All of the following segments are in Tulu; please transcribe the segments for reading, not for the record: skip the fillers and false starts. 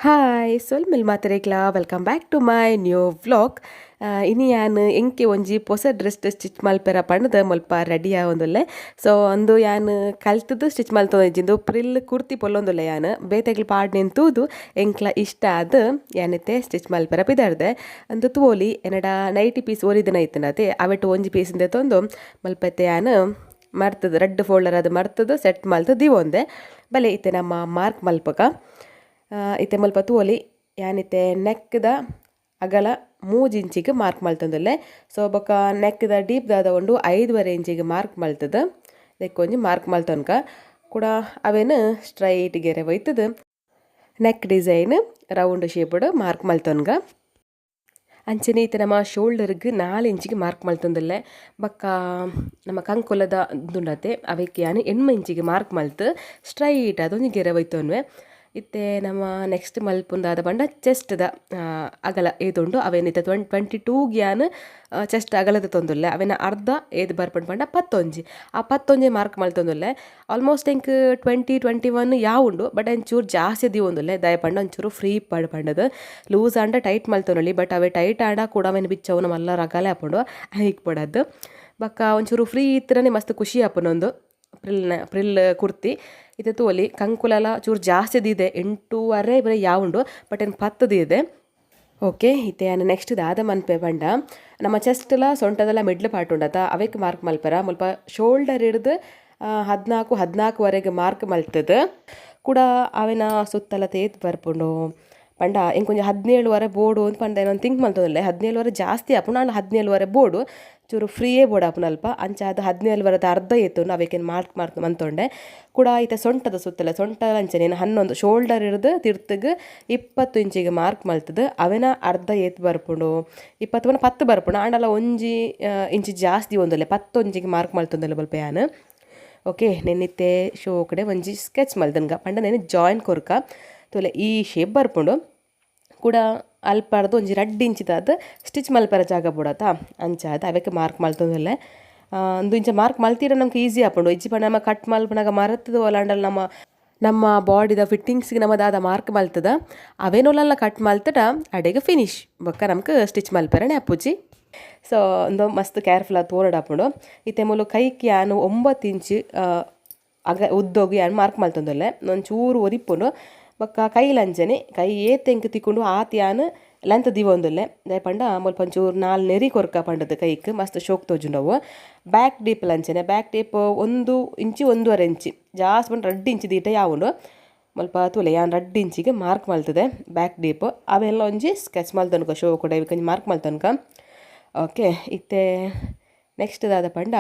Hi ಸೊಲ್ಮೆಲ್ ಮಾತೆರೆಗ್ಲಾ, welcome back to my new vlog. ಇನಿ ಯಾನ್ ಎಂಕೆ ಒಂಜಿ ಪೊಸ ಡ್ರೆಸ್ ಸ್ಟಿಚ್ ಮಲ್ಪೆರ ಪಂಡ್ದ್ ಮುಲ್ಪ ರೆಡಿ ಆವೊಂದುಲ್ಲೆ. ಸೊ ಅಂದು ಯಾನ್ ಕಲ್ತುದು ಸ್ಟಿಚ್ ಮಲ್ತೊಂದಿಜ್ಜಿ. ಪ್ರಿಲ್ ಕುರ್ತಿ ಪೊಲ್ಲೊಂದುಲ್ಲೆ. ಯಾನ್ ಬೇತೆಗ್ಲ್ ಪಾಡ್ನೆನ್ ತೂದು ಎಂಕ್ಲ ಇಷ್ಟ ಆದ್ ಯಾನಿತ್ತೆ ಸ್ಟಿಚ್ ಮಲ್ಪೆರ ಪಿದರ್ದೆ. ಅಂದು ತೂವೊಲಿ, ಎನಡ ನೈಟಿ ಪೀಸ್ ಒರಿದಿನ ಇತ್ತ್ಂಡತೆ, ಅವೆಟ್ ಒಂಜಿ ಪೀಸ್ ದೆತೊಂದು ಮಲ್ಪತ್ತೆ ಯಾನ್ ಮರ್ತುದು, ರಡ್ಡ್ ಫೋಲ್ಡರ್ ಅದು ಮರ್ತುದು ಸೆಟ್ ಮಲ್ತ್ ದೀವೊಂದೆ. ಬಲೆ, ಇತ್ತೆ ನಮ್ಮ ಮಾರ್ಕ್ ಮಲ್ಪಕ. ಇತ್ತೆ ಮುಲ್ಪ ತೂವೊಲಿ, ಯಾನಿತ್ತೆ ನೆಕ್ದ ಅಗಲ 3 ಇಂಚಿಗೆ ಮಾರ್ಕ್ ಮಲ್ತೊಂದುಲ್ಲೆ. ಸೊ ಬೊಕ ನೆಕ್ದ ಡೀಪ್ ದಾದ ಉಂಡು, 5.5 ಇಂಚಿಗೆ ಮಾರ್ಕ್ ಮಲ್ತದ ದೆಕ್ಕೊಂಜಿ ಮಾರ್ಕ್ ಮಲ್ತೊನ್ಕ. ಕೂಡ ಅವೇನು ಸ್ಟ್ರೈಟ್ ಗೆರೆ ಒಯ್ತದ neck design round shaped mark ಮಲ್ತೊನ್ಗ. ಅಂಚನೆ ಇತ್ತೆ ನಮ್ಮ ಶೋಲ್ಡರ್ಗ್ 4 ಇಂಚಿಗೆ ಮಾರ್ಕ್ ಮಲ್ತೊಂದುಲ್ಲೆ. ಬೊಕ್ಕ ನಮ್ಮ ಕಂಕುಲದ ಉಂಡತೆ, ಅವೆಕ್ ಯಾನ್ 8 ಇಂಚಿಗೆ ಮಾರ್ಕ್ ಮಲ್ತ್ ಸ್ಟ್ರೈಟ್ ಅದೊಂಜಿ ಗೆರೆ ಒಯ್ತೊನ್ವೆ. ಇತ್ತೆ ನಮ್ಮ ನೆಕ್ಸ್ಟ್ ಮಲ್ಪುಂದಾದ ಪಂಡ ಚೆಸ್ಟ್ದ ಅಗಲ ಏತುಂಡು ಅವೇನಿತ್ತೆ 22ಗ್ ಯಾನ್ ಚೆಸ್ಟ್ ಅಗಲದ ತೊಂದುಲ್ಲೆ. ಅವೆನ ಅರ್ಧ ಏತ್ ಬರ್ಪುಂಡು ಪಂಡ 11. ಆ 11 ಮಾರ್ಕ್ ಮಲ್ತೊಂದುಲ್ಲೆ. ಆಲ್ಮೋಸ್ಟ್ ಎಂಕ್ 20, 21 ಯಾವುಂಡು, ಬಟ್ ಒಂಚೂರು ಜಾಸ್ತಿ ದೀವೊಂದುಲ್ಲೆ. ದಾಯೆ ಪಂಡ ಒಂಚೂರು ಫ್ರೀ ಇಪ್ಪಡ್ ಪಂಡದು. ಲೂಸ್ ಆಂಡ ಟೈಟ್ ಮಲ್ತೊನೊಲಿ, ಬಟ್ ಅವೆ ಟೈಟ್ ಆಂಡ ಕೂಡ ಅವೆನ್ ಬಿಚ್ಚವುನ ಮಲ್ಲ ರಗಾಲೆ ಆಪುಂಡು, ಐಕ್ ಬೋಡಾದ್. ಬೊಕ್ಕ ಒಂಚೂರು ಫ್ರೀ ಇತ್ತರನೆ ಮಸ್ತ್ ಖುಷಿ ಆಪುಂಡು ಪ್ರಿಲ್ನ ಪ್ರಿಲ್ ಕುರ್ತಿ. ಇತ್ತೆ ತೂವೊಲಿ, ಕಂಕುಲಲ ಚೂರು ಜಾಸ್ತಿ ದೀದೆ. 8.5 ಬರೀ ಯಾವುಂಡು, ಬಟ್ ಏನ್ 10 ದೀದೆ. ಓಕೆ, ಇತ್ತೆ ಯಾನ್ ನೆಕ್ಸ್ಟ್ ದಾದ ಮನ್ಪೆ ಪಂಡ, ನಮ್ಮ ಚೆಸ್ಟ್ಲ ಸೊಂಟದೆಲ್ಲ ಮಿಡ್ಲ್ ಪಾರ್ಟ್ ಉಂಡತ, ಅವೆಕ್ ಮಾರ್ಕ್ ಮಲ್ಪೆರ. ಮುಲ್ಪ ಶೋಲ್ಡರ್ ಹಿಡ್ದು 14, 14.5ಗೆ ಮಾರ್ಕ್ ಮಲ್ತದ. ಕೂಡ ಅವೆನ ಸುತ್ತಲ ತೇತ್ ಬರ್ಪುಂಡು ಪಂಡ ಎಂಕೊಂಜಿ 17.5 ಬೋಡು ಅಂತ ಪಂಡ ಒಂದು ಥಿಂಕ್ ಮಲ್ತೊಂದುಲ್ಲೆ. 17.5 ಜಾಸ್ತಿ ಆಪುಂಡು, ಆಂಡ 17.5 ಬೋಡು, ಚೂರು ಫ್ರೀಯೇ ಬೋಡಾಪುಂಡು ಅಲ್ಪ. ಅಂಚಾದ್ 17.5ದ ಅರ್ಧ ಏತುಂಡು ಅವೆಕ್ ಮಾರ್ಕ್ ಮಾರ್ಕ್ ಮಂತೊಂಡೆ. ಕೂಡ ಇತ್ತೆ ಸೊಂಟದ ಸುತ್ತಲ, ಸೊಂಟ ಅಂಚನೆ 11, ಶೋಲ್ಡರ್ ಹಿಡ್ದು ತಿರ್ತುಗ್ 20 ಇಂಚಿಗೆ ಮಾರ್ಕ್ ಮಲ್ತದ. ಅವೆನ ಅರ್ಧ ಏತ್ ಬರ್ಪುಂಡು? 20 ಪಂಡ 10 ಬರ್ಪುಂಡು. ಆಂಡಲ 1 ಇಂಚ್ ಜಾಸ್ತಿ ಒಂದುಲ್ಲೆ, 11ಗೆ ಮಾರ್ಕ್ ಮಲ್ತೊಂದುಲ್ಲೆ ಮುಲ್ಪ ಯಾನ್. ಓಕೆ, ನೆನ್ನಿತ್ತೆ ಶೋ ಕಡೆ ಒಂಜಿ ಸ್ಕೆಚ್ ಮಲ್ದನ್ಗ ಪಂಡ ನೆನ್ ಜಾಯಿನ್ ಕೊರ್ಕ. ತೂಲೆ, ಈ ಶೇಪ್ ಬರ್ಪುಂಡು. ಕೂಡ ಅಲ್ಪರ್ದು ಒಂಜಿ 2 ಇಂಚಿದಾದ್ ಸ್ಟಿಚ್ ಮಲ್ಪೆರ ಜಾಗ ಬೋಡತ, ಅಂಚಾದ್ ಅವೆಕ್ ಮಾರ್ಕ್ ಮಲ್ತೊಂದುಲ್ಲೆ. ಉಂದು ಇಂಚ ಮಾರ್ಕ್ ಮಲ್ತಿರ ನಮ್ಗೆ ಈಸಿ ಆಪುಂಡು. ಇಜ್ಜಿ ಪಂಡ ನಮ ಕಟ್ ಮಲ್ಪುನಗ ಮರತದ ಓಲಾಂಡಲ ನಮ್ಮ ನಮ್ಮ ಬಾಡಿದ ಫಿಟ್ಟಿಂಗ್ಸ್ಗೆ ನಮ ದಾದ ಮಾರ್ಕ್ ಮಲ್ತದ ಅವೇನೋಲಲ್ಲ ಕಟ್ ಮಲ್ತಡ ಅಡೆಗೆ ಫಿನಿಶ್. ಬೊಕ್ಕ ನಮ್ಗೆ ಸ್ಟಿಚ್ ಮಲ್ಪೆರನೆ ಆಪುಜಿ. ಸೊ ಒಂದು ಮಸ್ತ್ ಕೇರ್ಫುಲ್ ಆದ್ ತೋರಡಾಪುಂಡು. ಇತ್ತೆ ಮೂಲು ಕೈಕ್ ಯಾನ್ 9 ಇಂಚ್ ಅಗ ಉದ್ದೋಗಿ ಯಾನ್ ಮಾರ್ಕ್ ಮಲ್ತೊಂದುಲ್ಲೆ. ಒಂಚೂರು ಒರಿಪುಂಡು. ಬೊಕ್ಕ ಕೈಲಂಚನೆ ಕೈ ಏತ್ ಎಂಕ್ ತಿಕ್ಕುಂಡು ಆತ್ ಯಾನ್ ಲೆಂತ್ ದೀವೊಂದುಲ್ಲೆ. ದಾಯೆ ಪಂಡ ಮುಲ್ಪ ಒಂಚೂರು ನಾಲ್ ನೆರಿ ಕೊರ್ಕ ಪಂಡದು ಕೈಕ್ ಮಸ್ತ್ ಶೋಕ್ ತೋಜುಂಡವು. ಬ್ಯಾಕ್ ಡೀಪ್ ಅಂಚನೆ, ಬ್ಯಾಕ್ ಡೀಪ್ 1 ಇಂಚಿ, 1.5 ಇಂಚಿ, ಜಾಸ್ತಿ ಪಂಡ 2 ಇಂಚಿ ದೀಟ ಯಾವುಂಡು. ಮುಲ್ಪ ತೂಲೆ, ಯಾನ್ 2 ಇಂಚಿಗೆ ಮಾರ್ಕ್ ಮಲ್ತದೆ ಬ್ಯಾಕ್ ಡೀಪ್. ಅವೆಲ್ಲ ಒಂಜಿ ಸ್ಕೆಚ್ ಮಲ್ತೊನ್ಕ, ಶೋ ಕೂಡ ಒಂಜಿ ಮಾರ್ಕ್ ಮಲ್ತೊನ್ಕ. ಓಕೆ, ಇತ್ತೆ ನೆಕ್ಸ್ಟ್ ದಾದ ಪಂಡ,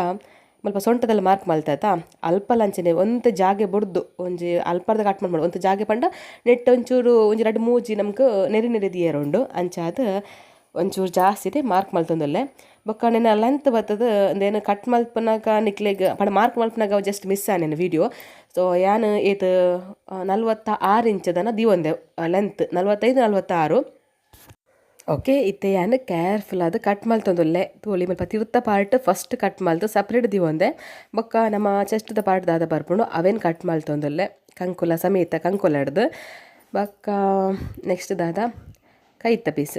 ಮುಲ್ಪ ಸೊಂಟದಲ್ಲಿ ಮಾರ್ಕ್ ಮಲ್ತಾತ, ಅಲ್ಪಲ ಅಂಚನೆ ಒಂತೆ ಜಾಗೆ ಬುಡ್ದು ಒಂಜಿ ಅಲ್ಪರ್ದ ಕಟ್ ಮಲ್ಪೊಡು. ಒಂತೆ ಜಾಗೆ ಪಂಡ ನೆಟ್ ಒಂಚೂರು ಒಂಜಿ ರಡ್ಡ್ ಮೂಜಿ ನಮ್ಕ್ ನೆರಿ ನೆರಿ ದಿಯೆರೆ ಉಂಡು. ಅಂಚಾದ್ ಒಂಚೂರು ಜಾಸ್ತಿ ಮಾರ್ಕ್ ಮಲ್ತೊಂದುಲ್ಲೆ. ಬೊಕ್ಕ ನೆನ ಲೆಂತ್ ಬತ್ತದ ಅಂದೇನು ಕಟ್ ಮಲ್ಪುನಗ ನಿಕ್ಲೆಗ್ ಪಂಡ ಮಾರ್ಕ್ ಮಲ್ಪುನಗ ಜಸ್ಟ್ ಮಿಸ್ ಆನೇನು ವಿಡಿಯೋ. ಸೊ ಯಾನ್ ಏತ್ 46 ಇಂಚದನ ದೀವೊಂದೆ ಲೆಂತ್, 45, 46. ಓಕೆ, ಇತ್ತೆ ಯಾನ್ ಕೇರ್ಫುಲ್ ಆದ್ ಕಟ್ ಮಲ್ತೊಂದುಲ್ಲೆ. ತೂಲಿ, ಮುಲ್ಪ ತಿರ್ತ part first cut ಮಲ್ತ್ ಸಪ್ರೇಟ್ ದೀವೊಂದೆ. ಬೊಕ್ಕ ನಮ್ಮ ಚೆಸ್ಟ್ದ ಪಾರ್ಟ್ ದಾದ ಬರ್ಪುಂಡು ಅವೇನು ಕಟ್ ಮಲ್ತೊಂದುಲ್ಲೆ, ಕಂಕುಲ ಸಮೇತ, ಕಂಕುಲಡ್ದು. ಬೊಕ್ಕ ನೆಕ್ಸ್ಟ್ ದಾದ, ಕೈತ ಪೀಸ್.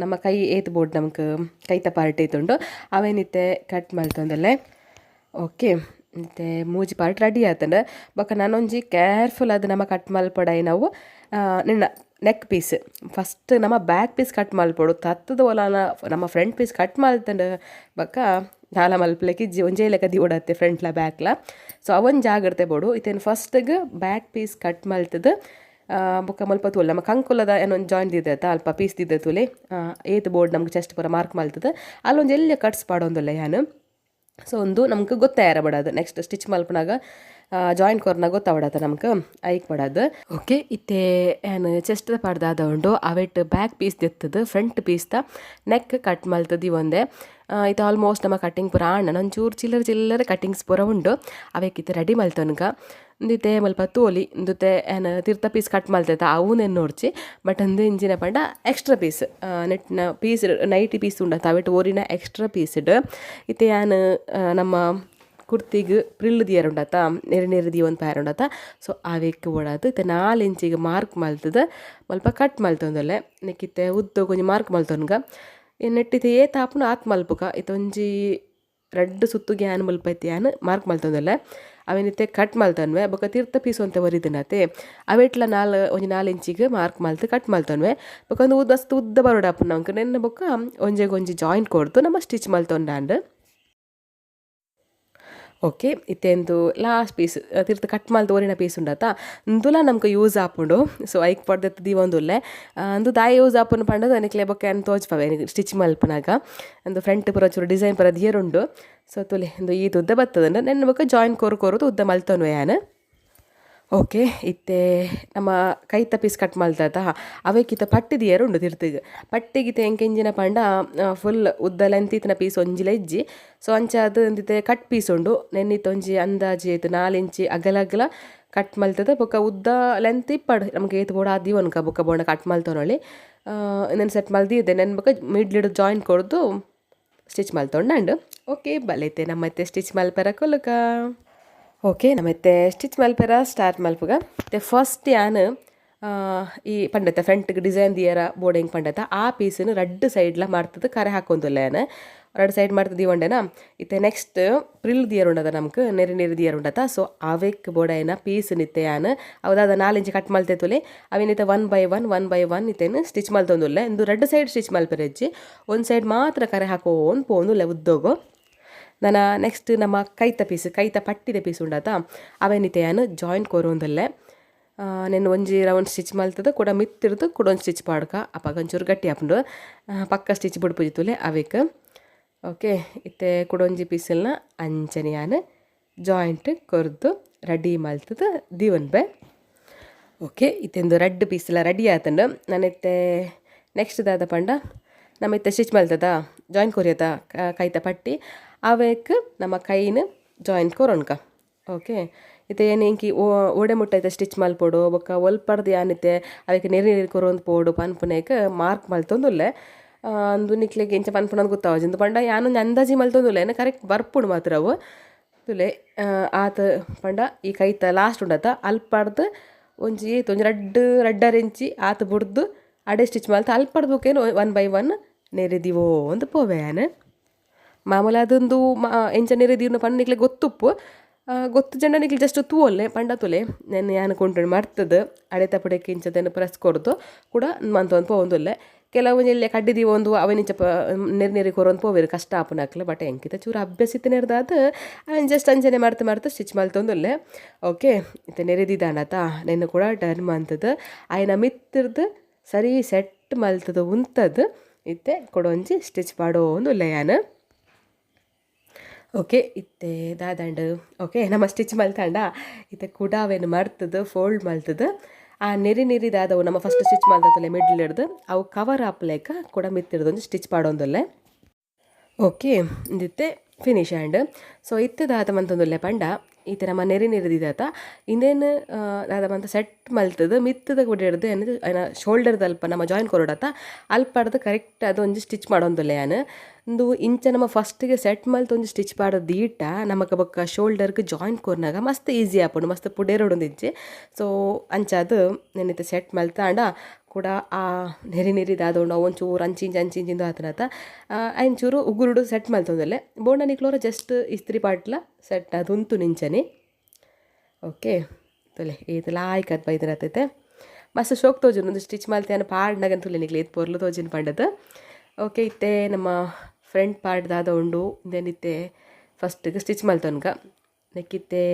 ನಮ್ಮ ಕೈ ಏತ್ ಬೋಡು ನಮ್ಕ್, ಕೈತ ಪಾರ್ಟ್ ಏತುಂಡು ಅವೇನಿತ್ತೆ ಕಟ್ ಮಲ್ತೊಂದುಲ್ಲೆ. ಓಕೆ, ಇತ್ತೆ ಮೂಜಿ ಪಾರ್ಟ್ ರೆಡಿ ಆತುಂಡು. ಬೊಕ್ಕ ನನೊಂಜಿ ಕೇರ್ಫುಲ್ ಆದ್ ನಮ ಕಟ್ ಮಲ್ಪೊಡಾಯಿನವು ನಿನ್ನ neck piece. First ನಮ್ಮ back piece cut ಮಲ್ಪೊಡು. ತತ್ತದ ಒಲಾನ ನಮ್ಮ front piece cut ಮಲ್ತಂಡು ಬೊಕ್ಕ ದಾಲ ಮಲ್ಪಲೆಕ್ ಇಜ್ಜಿ, ಒಂಜೇ ಲೆಕ್ಕ ದೀವೊಡತ್ತೆ ಫ್ರಂಟ್ಲ ಬ್ಯಾಕ್ಲ. ಸೊ ಅವೊಂಜಿ ಜಾಗ್ರತೆ ಬೋಡು. ಇತ್ತೇನು ಫಸ್ಟ್ಗ್ back piece cut ಮಲ್ತದು. ಬೊಕ್ಕ ಮುಲ್ಪ ತೂಲೆ, ನಮ್ಮ ಕಂಕುಲದ ಏನೊಂದು ಜಾಯಿನ್ ದೀದತ್ತ, ಅಲ್ಪ ಪೀಸ್ ದೀದ ತೂಲೆ. ಏತ್ ಬೋರ್ಡ್ ನಮ್ಗೆ ಚೆಸ್ಟ್ ಪೂರ ಮಾರ್ಕ್ ಮಲ್ತದ ಅಲ್ಲೊಂಜಿ ಎಲ್ಯ ಕಟ್ಸ್ ಪಾಡೊಂದುಲ್ಲೆ ಯಾನ್. ಸೊ ಒಂದು ನಮ್ಗೆ ಗೊತ್ತಾಯರ ಬಡದು, ನೆಕ್ಸ್ಟ್ ಸ್ಟಿಚ್ ಮಲ್ಪನಾಗ ಜಾಯಿನ್ ಕೊರ್ನಾಗ ಗೊತ್ತಾವಡತ್ತ ನಮ್ಗೆ, ಐಕ್ ಬಡದು. ಓಕೆ, ಇತ್ತೆ ಯಾನ್ ಚೆಸ್ಟ್ ಪಾಡ್ದಾದ ಉಂಡು, ಅವೆಟ್ ಬ್ಯಾಕ್ ಪೀಸ್ ದೆತ್ತದು ಫ್ರಂಟ್ ಪೀಸ್ದ ನೆಕ್ ಕಟ್ ಮಲ್ತದ ಒಂದೆ. ಇದು ಆಲ್ಮೋಸ್ಟ್ ನಮ್ಮ ಕಟ್ಟಿಂಗ್ ಪೂರ ಆಂಡ. ಒಂಚೂರು ಚಿಲ್ಲರೆ ಚಿಲ್ಲರೆ ಕಟ್ಟಿಂಗ್ಸ್ ಪೂರ ಉಂಡು, ಅವೆಕ್ ಇತ್ತೆ ರೆಡಿ ಮಲ್ತೊನ್ಗ. ಇಂದಿತ್ತೆ ಮುಲ್ಪ ತೋಲಿ, ಇಂದುತ್ತೆ ಯಾನ್ ತಿರ್ತ ಪೀಸ್ ಕಟ್ ಮಲ್ತೈತ ಅವು ನೋಡ್ಚಿ. ಬಟ್ ಅಂದು ಇಂಚಿನ ಪಂಡ ಎಕ್ಸ್ಟ್ರಾ ಪೀಸ್, ನೆಟ್ನ piece, nighty piece ಉಂಡತ, ಅವೆಟ್ ಒರಿನ ಎಕ್ಸ್ಟ್ರಾ ಪೀಸ್ಡ್ ಇತ್ತೆ ಯಾನ್ ನಮ್ಮ ಕುರ್ತಿಗ್ ಪ್ರಿಲ್ ದಿಯರ ಉಂಡತ, ನೆರಿ ನೆರಿ ದೀವೊಂದು ಪೋಯೆರೆ ಉಂಡತ. ಸೊ ಅವೆಕ್ ಬೋಡಾದ್ ಇತ್ತೆ 4 ಇಂಚಿಗ್ ಮಾರ್ಕ್ ಮಲ್ತುದು ಮುಲ್ಪ ಕಟ್ ಮಲ್ತೊಂದುಲ್ಲೆ. ನೆಕ್ಕ್ ಇತ್ತೆ ಉದ್ದೊಗ್ ಒಂಜಿ ಮಾರ್ಕ್ ಮಲ್ತೊನ್ಗ. ನೆಟ್ಟ್ ಇತ್ತೆ ಏತ್ ಆಪುಂಡು ಆತ್ ಮಲ್ಪುಗ. ಇತ್ತೆ ಒಂಜಿ ರಡ್ಡ್ ಸುತ್ತುಗ್ ಯಾನ್ ಮುಲ್ಪ ಇತ್ತೆ ಯಾನ್ ಮಾರ್ಕ್ ಮಲ್ತೊಂದುಲ್ಲೆ. ಅವೆನ್ ಇತ್ತೆ ಕಟ್ ಮಲ್ತೊನ್ವೆ. ಬೊಕ ತಿರ್ತ ಪೀಸ್ ಒಂತೆ ಒರಿದಿನತೆ ಅವೆಟ್ಲ ಒಂಜಿ 4 ಇಂಚಿಗ್ ಮಾರ್ಕ್ ಮಲ್ತ್ ಕಟ್ ಮಲ್ತೊನ್ವೆ. ಬೊಕ ಉಂದು ಮಸ್ತ್ ಉದ್ದ ಬರೊಡಾಪುಂಡು ನಂಕ್. ನೆನ್ನ ಬೊಕ ಒಂಜೆಗೊಂಜಿ ಜಾಯಿಂಟ್ ಕೊರ್ದು ನಮ ಸ್ಟಿಚ್ ಮಲ್ತೊಂಡಾಂಡ್. ಓಕೆ, ಇತ್ತೆ ಇಂದು ಲಾಸ್ಟ್ ಪೀಸ್ ತಿರ್ತ್ ಕಟ್ ಮಲ್ತ್ ಒರಿನ ಪೀಸ್ ಉಂಡತ, ಉಂದುಲ ನಮ್ಕ್ ಯೂಸ್ ಆಪುಂಡು. ಸೊ ಐಕ್ ಪಡ್ದೆತ್ ದೀವೊಂದುಲ್ಲೆ. ಉಂದು ದಾಯೆ ಯೂಸ್ ಆಪುಂಡು ಪಂಡದ್ ನಿಕ್ಲೆ ಬೊಕ್ಕ ಯಾನ್ ತೋಜ್ಪಾವೆ ಸ್ಟಿಚ್ ಮಲ್ಪುನಗ. ಉಂದು ಫ್ರಂಟ್ ಪೂರ ಚೂರು ಡಿಸೈನ್ ಪೂರ ದಿಯರುಂಡು. ಸೊ ತೂಲೆ, ಉಂದು ಈತ್ ಉದ್ದ ಬತ್ತುಂಡು. ನೆನ್ನ ಬೊಕ್ಕ ಜಾಯಿನ್ ಕೊರು ಕೊರುದು ಉದ್ದ ಮಲ್ತೊನ್ವೆ ಯಾನ್. ಓಕೆ, ಇತ್ತೆ ನಮ್ಮ ಕೈತ ಪೀಸ್ ಕಟ್ ಮಲ್ತದ ಅವೆಕ್ ಇತ್ತೆ ಪಟ್ಟಿ ದಿಯರ ಉಂಡು ತಿರ್ತಿಗ್. ಪಟ್ಟಿಗಿತ್ತೆ ಎಂಕ್ ಎಂಚಿನ ಪಂಡ ಫುಲ್ ಉದ್ದ ಲೆಂತ್ ಇತ್ತಿನ ಪೀಸ್ ಒಂಜಿಲ ಇಜ್ಜಿ. ಸೊ ಅಂಚಾದ್ ಉಂದಿತ್ತೆ ಕಟ್ ಪೀಸ್ ಉಂಡು. ನೆನ್ನಿತ್ತೆ ಒಂಜಿ ಅಂದಾಜಿ ಏತ್ 4 ಇಂಚಿ ಅಗಲ ಅಗಲ ಕಟ್ ಮಲ್ತದ ಬೊಕ್ಕ ಉದ್ದ ಲೆಂತ್ ಇಪ್ಪಡ್ ನಮ್ಗೆ ಏತ್ ಬೋಡ ಆದ್ ದೀವೊನ್ಕ ಬೊಕ್ಕ ಬೋಡ ಕಟ್ ಮಲ್ತೊನೊಲಿ. ಇಂದೆನ್ ಸೆಟ್ ಮಲ್ದಿದ್ದೆ ನೆನ್ ಬೊಕ್ಕ ಮಿಡ್ಲ್ ಜಾಯಿನ್ ಕೊರ್ದು ಸ್ಟಿಚ್ ಮಲ್ತೊಂಡಾಂಡ್. ಓಕೆ, ಬಲೆ ಇತ್ತೆ ನಮ್ಮ ಇತ್ತೆ ಸ್ಟಿಚ್ ಮಲ್ಪೆರ ಕುಲ್ಲುಕ. ಓಕೆ, ನಮ್ಮ ಇತ್ತೆ ಸ್ಟಿಚ್ ಮಲ್ಪೆರ ಸ್ಟಾರ್ಟ್ ಮಲ್ಪುಗ. ಇತ್ತೆ ಫಸ್ಟ್ ಯಾನ್ ಈ ಪಂಡತ ಫ್ರಂಟ್ಗೆ ಡಿಸೈನ್ ದಿಯರ ಬೋರ್ಡಿಂಗ್ ಪಂಡತ ಆ ಪೀಸನ್ನು ರಡ್ಡ್ ಸೈಡ್ಲ ಮಾಡ್ತದ ಕರೆ ಹಾಕೊಂದುಲ್ಲೆ ಯಾನ್. ರಡ್ಡ್ ಸೈಡ್ ಮಾಡ್ತದ ದೀವೊಂಡೆನ. ಇತ್ತೆ next frill ದಿಯರ ಉಂಡದ ನಮ್ಕ್ Neri Neri ದಿಯರ ಉಂಡತ. So ಅವೆಕ್ ಬೋಡಾಯಿನ piece ನಿತ್ತೆ ಯಾನ್ ಅವು ದಾದ 4 ಇಂಚ್ ಕಟ್ ಮಲ್ತೆ ತುಲೆ ಅವೆನಿತ್ತೆ 1 ಬೈ 1 1 ಬೈ 1 ಇತ್ತೇನು ಸ್ಟಿಚ್ ಮಲ್ತೊಂದುಲ್ಲೆ. ಇಂದು ರಡ್ಡ್ ಸೈಡ್ ಸ್ಟಿಚ್ ಮಲ್ಪೆರೆಜ್ಜಿ, ಒಂದ್ ಸೈಡ್ ಮಾತ್ರ ಕರೆ ಹಾಕೋಂದು ಪೋವೊಂದುಲ್ಲೆ ಉದ್ದೋಗು. ನನ ನೆಕ್ಸ್ಟ್ ನಮ್ಮ ಕೈತ ಪೀಸ್, ಕೈತ ಪಟ್ಟಿದ ಪೀಸ್ ಉಂಡತ ಅವೆನಿತ್ತೆ ಯಾನ್ ಜಾಯಿನ್ ಕೊರೊಂದುಲ್ಲೆ. ನೆನ್ ಒಂಜಿ ರೌಂಡ್ ಸ್ಟಿಚ್ ಮಲ್ತದ ಕುಡ ಮಿತ್ತಿರ್ದು ಕುಡ ಒಂಜಿ ಸ್ಟಿಚ್ ಪಾಡ್ಕ, ಅಪಗ ಒಂಚೂರು ಗಟ್ಟಿ ಆಪುಂಡು. ಪಕ್ಕ ಸ್ಟಿಚ್ ಬುಡ್ಪುಜಿ ತುಲೆ ಅವೆಕ್. ಓಕೆ, ಇತ್ತೆ ಕುಡೊಂಜಿ ಪೀಸಲ್ನ ಅಂಚನೆ ಯಾನ್ ಜಾಯಿಂಟ್ ಕೊರ್ದು ರೆಡಿ ಮಲ್ತದ ದೀವೊನ್ಬೆ. ಓಕೆ, ಇತ್ತೆಂದು ರಡ್ಡ್ ಪೀಸ್ಲ ರೆಡಿ ಆತುಂಡು. ನನ ಇತ್ತೆ ನೆಕ್ಸ್ಟ್ ದಾದ ಪಂಡ ನಮ್ಮ ಇತ್ತೆ ಸ್ಟಿಚ್ ಮಲ್ತದ ಜಾಯಿನ್ ಕೊರಿಯತ ಕೈತ ಪಟ್ಟಿ ಅವೆಕ್ ನಮ್ಮ ಕೈನ್ ಜಾಯಿನ್ ಕೊರೊನ್ಕ. ಓಕೆ, ಇತ್ತೆ ಏನ್ ಎಂಕಿ ಓಡೆ ಮುಟ್ಟ ಇತ್ತೆ ಸ್ಟಿಚ್ ಮಲ್ಪೊಡು ಬೊಕ್ಕ ಒಲ್ಪರ್ದು ಯಾನಿತ್ತೆ ಅವೆಕ್ ನೆರಿ ನೆರಿ ಕೊರೊಂದು ಪೋಡು ಪನ್ಪುನೇಕ್ ಮಾರ್ಕ್ ಮಲ್ತೊಂದುಲ್ಲೆ. ಅಂದು ನಿಕ್ಲೆಗ್ ಎಂಚ ಪನ್ಪುನಂದ್ ಗೊತ್ತಾವಜಿ. ಇಂದು ಪಂಡ ಯಾನೊಂಜಿ ಅಂದಾಜಿ ಮಲ್ತೊಂದುಲ್ಲೆ, ಎನ್ನ ಕರೆಕ್ಟ್ ಬರ್ಪುಂಡು ಮಾತ್ರ ಅವು. ತುಲೆ, ಆತ್ ಪಂಡ ಈ ಕೈತ ಲಾಸ್ಟ್ ಉಂಡತ ಅಲ್ಪರ್ದು ಒಂಜಿ ಏತ್ ಒಂಜಿ ರಡ್ಡ್ ರಡ್ಡರೆ ಇಂಚಿ ಆತ್ ಬುಡ್ದು ಅಡೆ ಸ್ಟಿಚ್ ಮಲ್ತ್ ಅಲ್ಪರ್ದು ಬೊಕ 1 ಬೈ 1 ನೆರಿ ದೀವೊಂದು ಪೋವೆ ಯಾನ್. ಮಾಮೂಲಿ ಅದೊಂದು ಎಂಚ ನೆರಿ ದೀವುನ ಪಂಡ ನಿಕ್ಲೆ ಗೊತ್ತುಪ್ಪು. ಗೊತ್ತು ಜನ ನಿಕ್ಲೆ ಜಸ್ಟ್ ತೂವೊಲ್ಲೆ ಪಂಡ ತುಲೆ ನೆನ್ ಯಾನ್ ಕೊಂಟುಂಡು ಮರ್ತದು ಅಡೆತ ಪುಡೆಕ್ ಇಂಚದೆನ್ ಪ್ರೆಸ್ ಕೊರ್ದು ಕೂಡ ಮಂತೊಂದು ಪೋವೊಂದುಲ್ಲೆ. ಕೆಲವು ಎಲ್ಲೆ ಕಡ್ಡಿ ದೀವೊಂದು ಅವೆನಿಂಚ ನೆರಿ ನೆರಿ ಕೊರೊಂದು ಪೋವೆರ್ ಕಷ್ಟ ಆಪುನಕ್ಲು. ಬಟ್ ಎಂಕಿತ ಚೂರು ಅಭ್ಯಾಸ ಇತ್ತಿನೆರ್ದಾದ್ ಅವೆನ್ ಜಸ್ಟ್ ಅಂಚನೆ ಮರ್ತು ಮರ್ತು ಸ್ಟಿಚ್ ಮಲ್ತೊಂದುಲ್ಲೆ. ಓಕೆ, ಇತ್ತೆ ನೆರಿ ದೀದಾಂಡತ ನೆನ್ ಕೂಡ ಟರ್ನ್ ಮಂತುದು ಅಯಿನ ಮಿತ್ತಿರ್ದು ಸರಿ ಸೆಟ್ ಮಲ್ತುದು ಉಂತದು ಇತ್ತೆ ಕುಡೊಂಜಿ ಸ್ಟಿಚ್ ಪಾಡೊಂದುಲ್ಲೆ ಯಾನ್. ಓಕೆ, ಇತ್ತೆ ದಾದಾಂಡ್. ಓಕೆ, ನಮ್ಮ ಸ್ಟಿಚ್ ಮಲ್ತಾಂಡ ಇತ್ತೆ ಕುಡ ಅವೆನ್ ಮರ್ತುದು ಫೋಲ್ಡ್ ಮಲ್ತುದು ಆ ನೆರಿ ನೆರಿ ದಾದವು ನಮ್ಮ ಫಸ್ಟ್ ಸ್ಟಿಚ್ ಮಲ್ತತ್ತಲೆ ಮಿಡ್ಲ್ ಹಿಡ್ದು ಅವು ಕವರ್ ಆಪುಲೆಕ ಕುಡ ಮಿತ್ತಿರ್ದು ಒಂಜಿ ಸ್ಟಿಚ್ ಪಾಡೊಂದುಲ್ಲೆ. ಓಕೆ, ಇಂದಿತ್ತೆ ಫಿನಿಶ್ ಆಂಡ್. ಸೊ ಇತ್ತೆ ದಾದ ಮಂತೊಂದುಲ್ಲೆ ಪಂಡ ಇತ್ತೆ ನಮ್ಮ ನೆರಿ ನೆರಿ ದೀದಾತ ಇಂದೇನ್ ದಾದ ಮಂತ ಸೆಟ್ ಮಲ್ತುದು ಮಿತ್ತದ ಕೂಡ ಹಿಡ್ದು ಐನ ಶೋಲ್ಡರ್ ದಲ್ಪ ನಮ್ಮ ಜಾಯಿನ್ ಕೊರೊಡತ ಅಲ್ಪಡ್ದು ಕರೆಕ್ಟ್ ಅದೊಂಜಿ ಸ್ಟಿಚ್ ಮಾಡೋಂದುಲ್ಲೆ ಯಾನ್. ಇಂದು ಇಂಚ ನಮ್ಮ ಫಸ್ಟ್ಗೆ ಸೆಟ್ ಮಲ್ತ್ ಒಂಜಿ ಸ್ಟಿಚ್ ಪಾಡೋದು ದೀಟ ನಮಕ್ ಬೊಕ್ಕ ಶೋಲ್ಡರ್ಗ್ ಜಾಯಿನ್ ಕೊರ್ನಾಗ ಮಸ್ತ್ ಈಸಿ ಆಪುಂಡು, ಮಸ್ತ್ ಪುಡೇರೊಡೊಂದಿಜ್ಜಿ. ಸೊ ಅಂಚಾದ್ ನೆನ್ನಿತ್ತೆ ಸೆಟ್ ಮಲ್ತಾಂಡ ಕೂಡ ಆ ನೆರಿ ನೆರಿ ದಾದ ಉಂಡು ಅವು ಒಂಚೂರು ಅಂಚಿ ಇಂಚಿ ಅಂಚಿ ಇಂಚಿಂದು ಆತನತ ಐನ್ ಚೂರು ಉಗುರುಡು ಸೆಟ್ ಮಲ್ತೊಂದುಲ್ಲೆ. ಬೋಂಡ ನಿಕ್ಲೋರ ಜಸ್ಟ್ ಇಸ್ತ್ರಿ ಪಾಟ್ಲ ಸೆಟ್ ಅದು ಉಂತು ನಿಂಚನೆ. ಓಕೆ, ತುಲೆ ಏತ್ ಲಾಯ್ಕ್ ಅತ್ ಬೈದಿನತೈತೆ ಮಸ್ತ್ ಶೋಕ್ ತೋಜುಂಡು ಒಂದು ಸ್ಟಿಚ್ ಮಲ್ತೆ ಪಾಡ್ನಗನ್ ತುಲೆ ನಿಕ್ಲೆ ಏತ್ ಪೊರ್ಲು ತೋಜಿನ ಪಂಡದು. ಓಕೆ, ಇತ್ತೆ ನಮ್ಮ ಫ್ರಂಟ್ ಪಾರ್ಟ್ ದಾದ ಉಂಡು ಇಂದೆನಿತ್ತೆ ಫಸ್ಟ್ಗೆ ಸ್ಟಿಚ್ ಮಲ್ತೊನ್ಗ. ನೆಕ್ಕಿತ್ತೆ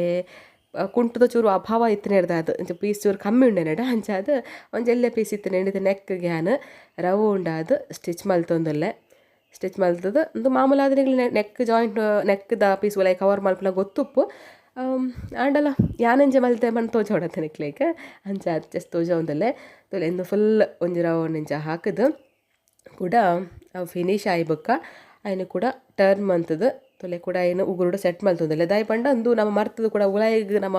ಕುಂಟುದ ಚೂರು ಅಭಾವ ಇತ್ತಿನೆರ್ದಾದ್ ಇಂಚ ಪೀಸ್ ಚೂರು ಕಮ್ಮಿ ಉಂಡೆನಡ ಅಂಚಾದ್ ಒಂಜಿ ಎಲ್ಲೆ ಪೀಸ್ ಇತ್ತಿನ ಇತ್ತೆ ನೆಕ್ ಯಾನ್ ರೌಂಡಾದ್ ಸ್ಟಿಚ್ ಮಲ್ತೊಂದುಲ್ಲೆ. ಸ್ಟಿಚ್ ಮಲ್ತುದು ಉಂದು ಮಾಮೂಲಾದ್ ನಿಕ್ಲೆ neck joint neck the piece ಉಲಾಯಿ ಕವರ್ ಮಲ್ಪುನ ಗೊತ್ತುಪ್ಪು. ಆಂಡಲ ಯಾನೆಂಚ ಮಲ್ತೆ ಪಂದ್ ತೋಜೊಡತ್ತೆ ನಿಕ್ಲೆಗ್ ಅಂಚ ಜಸ್ಟ್ ತೋಜೊಂದುಲ್ಲೆ. ತೂಲೆ ಇಂದು ಫುಲ್ ಒಂಜಿ ರೌಂಡ್ ಇಂಚ ಹಾಕುದು ಕೂಡ ಅವು ಫಿನಿಶ್ ಆಯಿ ಬೊಕ್ಕ ಐನ್ ಕೂಡ ಟರ್ನ್ ಮಂತುದು ತುಲೆ ಕೂಡ ಐನ್ ಉಗುರುಡು ಸೆಟ್ ಮಲ್ತೊಂದುಲ್ಲೆ. ದಾಯೆ ಪಂಡ ಉಂದು ನಮ್ಮ ಮರ್ತುದು ಕೂಡ ಉಲಾಯಿಗ್ ನಮ್ಮ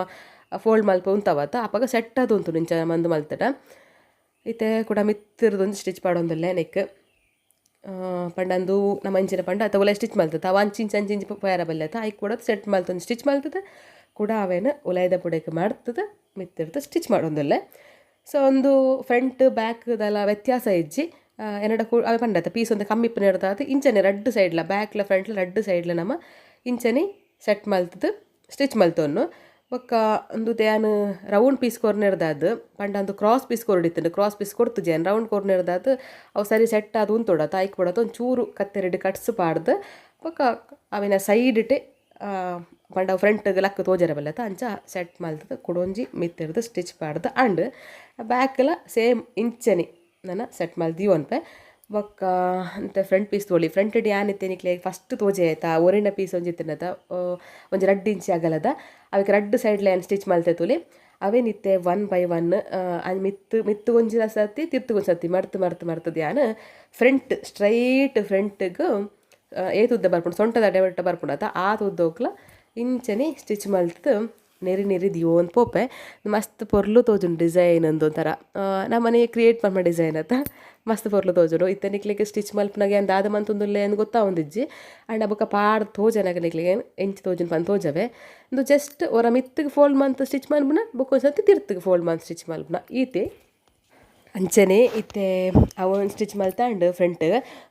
ಫೋಲ್ಡ್ ಮಲ್ಪ ಉಂತವತ ಅಪಗ ಸೆಟ್ ಆದ್ ಉಂತುಂಡು ಇಂಚ ಮಂದು ಮಲ್ತಡ. ಇತ್ತೆ ಕೂಡ ಮಿತ್ತಿರ್ದು ಒಂಜಿ ಸ್ಟಿಚ್ ಪಾಡೊಂದುಲ್ಲೆ ನೆಕ್. ಪಂಡ ಅಂದು ನಮ್ಮ ಇಂಚಿನ ಪಂಡ ಅತ್ತ ಉಲಾಯಿ ಸ್ಟಿಚ್ ಮಲ್ತದ ಅವು ಅಂಚಿಂಚಿ ಅಂಚಿಂಚಿ ಪೋಯರ ಬಲ್ಲೆ ಅತ್ತ ಐಕ್ ಕೂಡ ಸೆಟ್ ಮಲ್ತೊಂದು ಸ್ಟಿಚ್ ಮಲ್ತದ ಕೂಡ ಅವೇನು ಉಲಾಯಿದ ಪುಡೆಕ್ ಮಾಡ್ತದ ಮಿತ್ತಿರ್ದು ಸ್ಟಿಚ್ ಮಾಡೋಂದುಲ್ಲೆ. ಸೊ ಒಂದು ಫ್ರಂಟ್ ಬ್ಯಾಕ್ದೆಲ್ಲ ವ್ಯತ್ಯಾಸ ಇಜ್ಜಿ ಎನ್ನಡ ಅವೆ ಪಂಡತ್ತ ಪೀಸ್ ಒಂದು ಕಮ್ಮಿ ಇಪ್ಪುನ ಇಂಚನೆ ರಡ್ಡ್ ಸೈಡ್ಲ ಬ್ಯಾಕ್ಲ ಫ್ರಂಟ್ಲ ರಡ್ಡ್ ಸೈಡ್ಲ ನಮ್ಮ ಇಂಚನೆ ಸೆಟ್ ಮಲ್ತದ ಸ್ಟಿಚ್ ಮಲ್ತೊನ್ನು. ಬೊಕ್ಕ ಉಂದು ಯಾನ್ ರೌಂಡ್ ಪೀಸ್ ಕೊರ್ನೆರ್ದಾದ್ ಪಂಡ ಅಂದು ಕ್ರಾಸ್ ಪೀಸ್ ಕೊರೊಡಿತ್ತುಂಡು ಕ್ರಾಸ್ ಪೀಸ್ ಕೊರ್ತುಜಿ ಯಾನ್ ರೌಂಡ್ ಕೊರ್ನೆರ್ದಾದ್ ಅವು ಸರಿ ಸೆಟ್ ಆದ್ ಉಂತೊಡತ್ತ ಐಕ್ ಬೋಡಾದ್ ಒಂಚೂರು ಕತ್ತೆರಡ್ ಕಟ್ಸ್ ಪಾಡ್ದ್ ಬೊಕ್ಕ ಅವೆನ ಸೈಡ್ ಪಂಡ ಫ್ರಂಟ್ ಲಕ್ಕ್ ತೋಜರೆ ಬಲ್ಲತ್ತ ಅಂಚ ಸೆಟ್ ಮಲ್ತುದು ಕುಡೊಂಜಿ ಮಿತ್ತುರ್ದು ಸ್ಟಿಚ್ ಪಾಡ್ದ್ ಅಂಡ್ ಬ್ಯಾಕ್ಲ ಸೇಮ್ ಇಂಚನೆ ನನ ಸೆಟ್ ಮಲ್ತ್ ದೀವೊನ್ಪೆ. ಬೊಕ್ಕ ಅಂತೆ ಫ್ರಂಟ್ ಪೀಸ್ ತೋಳಿ ಫ್ರಂಟ್ ಯಾನ್ ಇತ್ತೆ ನಿಕ್ಲೆಗ್ ಫಸ್ಟ್ ತೋಜೆ ಆಯ್ತಾ ಒರಿನ ಪೀಸ್ ಒಂಜಿ ಇತ್ತಿನತ ಒಂಜಿ ರಡ್ಡ್ ಇಂಚಿ ಅಗಲದ ಅವೆಕ್ ರಡ್ಡ್ ಸೈಡ್ಲ ಯಾನ್ ಸ್ಟಿಚ್ ಮಲ್ತೆ ತೂಲೆ ಅವೆನ್ ಇತ್ತೆ ಒನ್ ಬೈ ಒನ್ ಮಿತ್ತ್ ಮಿತ್ತ್ ಒಂಜಿ ಸರ್ತಿ ತಿರ್ತ್ ಒಂಜಿ ಸರ್ತಿ ಮಡ್ತ್ ಮಡ್ತ್ ಮಡ್ತುದು ಯಾನ್ ಫ್ರಂಟ್ ಸ್ಟ್ರೈಟ್ ಫ್ರಂಟ್ಗ್ ಏತ್ ಉದ್ದ ಬರ್ಪುಂಡು ಸೊಂಟದ ಅಡೆ ಬರ್ಪುಂಡು ಅತ ಆತ್ ಉದ್ದೋಕ್ಲ ಇಂಚನೆ ಸ್ಟಿಚ್ ಮಲ್ತ್ ನೆರಿ ನೆರಿ ದೀವೊಂದು ಪೋಪೆ. ಮಸ್ತ್ ಪೊರ್ಲು ತೋಜುಂಡು ಡಿಸೈನ್ ಅಂದ್ ಒಂಥರ ನಮ್ಮನೆ ಕ್ರಿಯೇಟ್ ಮನ್ಪುನ ಡಿಸೈನ್ ಅತ ಮಸ್ತ್ ಪೊರ್ಲು ತೋಜುಂಡು. ಇತ್ತೆ ನಿಕ್ಲೆಗ್ ಸ್ಟಿಚ್ ಮಲ್ಪುನಗ ಯಾನ್ ದಾದ ಮಂತೊಂದುಲ್ಲೆ ಅಂದ್ ಗೊತ್ತಾವೊಂದಿಜ್ಜಿ ಆಂಡ ಬೊಕ್ಕ ಪಾಡ್ದ್ ತೋಜನಗ ನಿಕ್ಲೆಗ್ ಎಂಚ ತೋಜುಂಡು ಪಂದ್ ತೋಜವೆ. ಉಂದು ಜಸ್ಟ್ ಒರ ಮಿತ್ತುಗ್ ಫೋಲ್ಡ್ ಮಂತ್ ಸ್ಟಿಚ್ ಮನ್ಪುನ ಬೊಕ್ಕ ಒಂಜಿ ಸರ್ತಿ ತಿರ್ತುಗ್ ಫೋಲ್ಡ್ ಮಂತ್ ಸ್ಟಿಚ್ ಮನ್ಪುನ ಈತೆ. ಅಂಚನೆ ಇತ್ತೆ ಅವು ಸ್ಟಿಚ್ ಮಲ್ತಾಂಡ್ ಫ್ರಂಟ್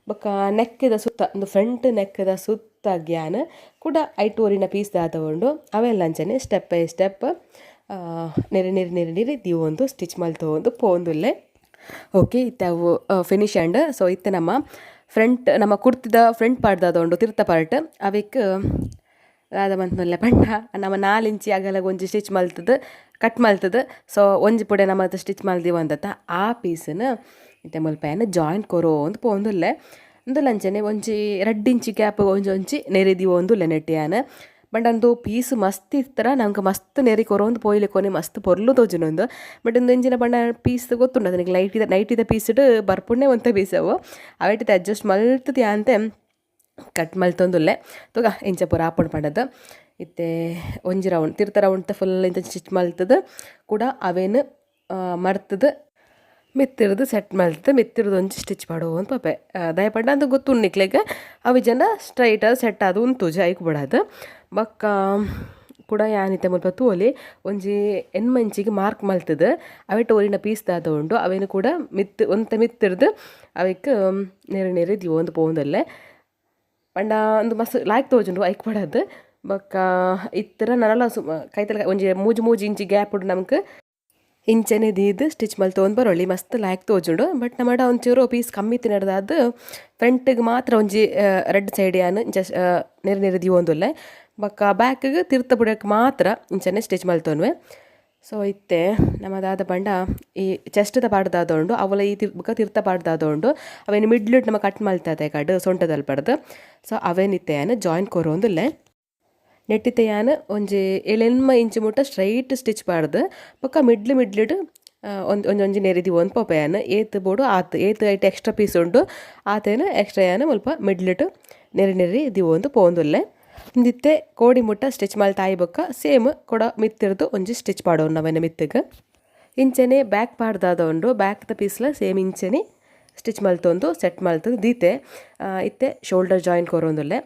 ಬೊಕ್ಕ ನೆಕ್ದ ಸುತ್ತ ಉಂದು ಫ್ರಂಟ್ ನೆಕ್ದ ಸುತ್ತ ಗ್ಯಾನ್ ಕುಡ ಐಟ್ ಒರಿನ ಪೀಸ್ ದಾದ ಉಂಡು ಅವೆಲ್ಲ ಅಂಚನೆ ಸ್ಟೆಪ್ ಬೈ ಸ್ಟೆಪ್ ನೆರಿ ನೆರಿ ನೆರಿ ನೆರಿ ದೀವೊಂದು ಸ್ಟಿಚ್ ಮಲ್ತೊಂದು ಪೋವೊಂದುಲ್ಲೆ. ಓಕೆ ಇತ್ತೆ ಅವು ಫಿನಿಶ್ ಆಂಡ್. ಸೊ ಇತ್ತೆ ನಮ್ಮ ಫ್ರಂಟ್ ನಮ್ಮ ಕುರ್ತಿದ ಫ್ರಂಟ್ ಪಾರ್ಟ್ ದಾದ ಉಂಡು ತಿರ್ತ ಪಾರ್ಟ್ ಅವೆಕ್ ದಾದ ಮಂತೊಂದುಲ್ಲೆ ಪಂಡ ನಮ್ಮ 4 ಇಂಚಿ ಅಗಲಗ್ ಒಂಜಿ ಸ್ಟಿಚ್ ಮಲ್ತುದು ಕಟ್ ಮಲ್ತುದು ಸೊ ಒಂಜಿ ಪುಡೆ ನಮತ್ ಸ್ಟಿಚ್ ಮಲ್ದಿವಂದತ ಆ ಪೀಸ್ನ್ ಇತ್ತೆ ಮುಲ್ಪ ಯಾನ್ ಜಾಯಿಂಟ್ ಕೊರೊಂದು ಪೋವೊಂದುಲ್ಲೆ. ಉಂದುಲ ಅಂಚನೆ ಒಂಜಿ ರಡ್ಡ್ ಇಂಚಿ ಗ್ಯಾಪ್ ಒಂಜಿ ಒಂಜಿ ನೆರಿ ದೀವೊಂದುಲ್ಲೆ ನೆಟ್ಟ್ ಯಾನ್ ಪಂಡ ಉಂದು ಪೀಸ್ ಮಸ್ತ್ ಇತ್ತರ ನಂಕ್ ಮಸ್ತ್ ನೆರಿ ಕೊರೊಂದು ಪೋಯಿಲೆಕೊನೆ ಮಸ್ತ್ ಪೊರ್ಲು ತೋಜುಂಡು ಬಟ್ ಉಂದು ಎಂಚಿನ ಪಂಡ ಪೀಸ್ ಗೊತ್ತುಂಡು ನಿಕ್ಲೆ ನೈಟಿದ ನೈಟಿದ ಪೀಸ್ಡ್ ಬರ್ಪುಂಡೆ ಒಂತೆ ಪೀಸ್ ಅವು ಅವೆಟ್ ಅಡ್ಜಸ್ಟ್ ಮಲ್ತುದು ಯಾಂತೆ ಕಟ್ ಮಲ್ತೊಂದುಲ್ಲೆ. ತೂಕ ಎಂಚ ಪೂರ ಆಪುಂಡು ಪಂಡದ್ ಇತ್ತೆ ಒಂಜಿ ರೌಂಡ್ ತಿರ್ತ ರೌಂಡ್ ಫುಲ್ ಇಂಚ ಸ್ಟಿಚ್ ಮಲ್ತುದು ಕುಡ ಅವೆನ್ ಮಡ್ತುದು ಮಿತ್ತಿರ್ದು ಸೆಟ್ ಮಲ್ತುದು ಮಿತ್ತಿರ್ದು ಒಂಜಿ ಸ್ಟಿಚ್ ಪಾಡೊಂದು ಪೋಪೆ. ದಾಯೆ ಪಂಡ ಅಂದು ಗೊತ್ತುಂಡು ನಿಕ್ಲೆಗ್ ಅವು ಇಜ್ಜಂಡ ಸ್ಟ್ರೈಟ್ ಆದ್ ಸೆಟ್ ಆದ್ ಉಂತುಜಿ ಐಕ್ ಬೋಡಾದ್. ಬೊಕ್ಕ ಕುಡ ಯಾನ್ ಇತ್ತೆ ಮುಲ್ಪ ತೂವೊಲಿ ಒಂಜಿ 8 ಇಂಚಿಗ್ ಮಾರ್ಕ್ ಮಲ್ತುದು ಅವೆಟ್ ಒರಿನ ಪೀಸ್ ದಾದ ಉಂಡು ಅವೆನ್ ಕೂಡ ಮಿತ್ತ್ ಒಂತೆ ಮಿತ್ತಿರ್ದು ಅವೆಕ್ ನೆರಿ ನೆರಿ ದೀವೊಂದು ಪೋವೊಂದುಲ್ಲೆ. ಪಂಡ ಉಂದು ಮಸ್ತ್ ಲಾಯ್ಕ್ ತೋಜುಂಡು ಐಕ್ ಬೋಡಾದ್. ಬೊಕ್ಕ ಇತ್ತರ ನನಲ ಕೈತಲ್ ಒಂಜಿ ಮೂಜಿ ಮೂಜಿ ಇಂಚಿ ಗ್ಯಾಪ್ ಉಂಡು ನಮಕ್ ಇಂಚನೆ ದೀದ್ ಸ್ಟಿಚ್ ಮಲ್ತೊಂದು ಬರೊಲಿ ಮಸ್ತ್ ಲಾಯ್ಕ್ ತೋಜುಂಡು. ಬಟ್ ನಮಡ ಒಂಚೂರು ಪೀಸ್ ಕಮ್ಮಿ ಇತ್ತಿನಡ್ದಾದ್ ಫ್ರಂಟ್ಗ್ ಮಾತ್ರ ಒಂಜಿ ರಡ್ಡ್ ಸೈಡ್ ಯಾನ್ ಇಂಚ ನೆರಿ ನೆರಿ ದೀವೊಂದುಲ್ಲೆ. ಬೊಕ್ಕ ಬ್ಯಾಕ್ಗ್ ತಿರ್ತ ಬುಡಕ್ ಮಾತ್ರ ಇಂಚನೆ ಸ್ಟಿಚ್ ಮಲ್ತೊನ್ವೆ. ಸೊ ಇತ್ತೆ ನಮ ದಾದ ಪಂಡ ಈ ಚೆಸ್ಟ್ ದ ಪಾರ್ಟ್ ದಾದ ಉಂಡು ಅವಲ ಈ ಬೊಕ್ಕ ತಿರ್ತ ಪಾರ್ಟ್ ದಾದ ಉಂಡು ಅವೆನ್ ಮಿಡ್ಲ್ ನಮ ಕಟ್ ಮಲ್ತದೆ ಕಡ್ ಸೊಂಟದಲ್ಪಡ್ದ್. ಸೊ ಅವೆನ್ ಇತ್ತೆ ಯಾನ್ ಜಾಯಿನ್ ಕೊರೊಂದುಲ್ಲೆ. ನೆಟ್ಟಿತ್ತೆ ಯಾನ್ ಒಂಜಿ 7-8 ಇಂಚು ಮುಟ್ಟ ಸ್ಟ್ರೈಟ್ ಸ್ಟಿಚ್ ಪಾಡ್ದ್ ಬೊಕ್ಕ ಮಿಡ್ಲ್ ಮಿಡ್ಲ್ಡ್ ಒಂಜಿ ಒಂಜಿ ನೆರಿ ದೀವೊಂದು ಪೋಪೆ ಯಾನ್ ಏತ್ ಬೋಡು ಆತ್ ಏತ್ ಐಟ್ ಎಕ್ಸ್ಟ್ರಾ ಪೀಸ್ ಉಂಡು ಆತೇನ್ ಎಕ್ಸ್ಟ್ರಾ ಯಾನ್ ಮುಲ್ಪ ಮಿಡ್ಲ್ಡ್ ನೆರಿ ನೆರಿ ದೀವೊಂದು ಪೋವೊಂದುಲ್ಲೆ. ಉಂದಿತ್ತೆ ಕೋಡಿ ಮುಟ್ಟ ಸ್ಟಿಚ್ ಮಲ್ತಾಯಿ ಬೊಕ್ಕ ಸೇಮ್ ಕುಡ ಮಿತ್ತಿರ್ದು ಒಂಜಿ ಸ್ಟಿಚ್ ಪಾಡೊಂಡು ಅವೆನ ಮಿತ್ತುಗ್. ಇಂಚನೆ ಬ್ಯಾಕ್ ಪಾರ್ಟ್ ದಾದ ಉಂಡು ಬ್ಯಾಕ್ ದ ಪೀಸ್ಲ ಸೇಮ್ ಇಂಚನೆ ಸ್ಟಿಚ್ ಮಲ್ತೊಂದು ಸೆಟ್ ಮಲ್ತುದು ದೀತೆ. ಇತ್ತೆ ಶೋಲ್ಡರ್ ಜಾಯಿಂಟ್ ಕೊರೊಂದುಲ್ಲೆ.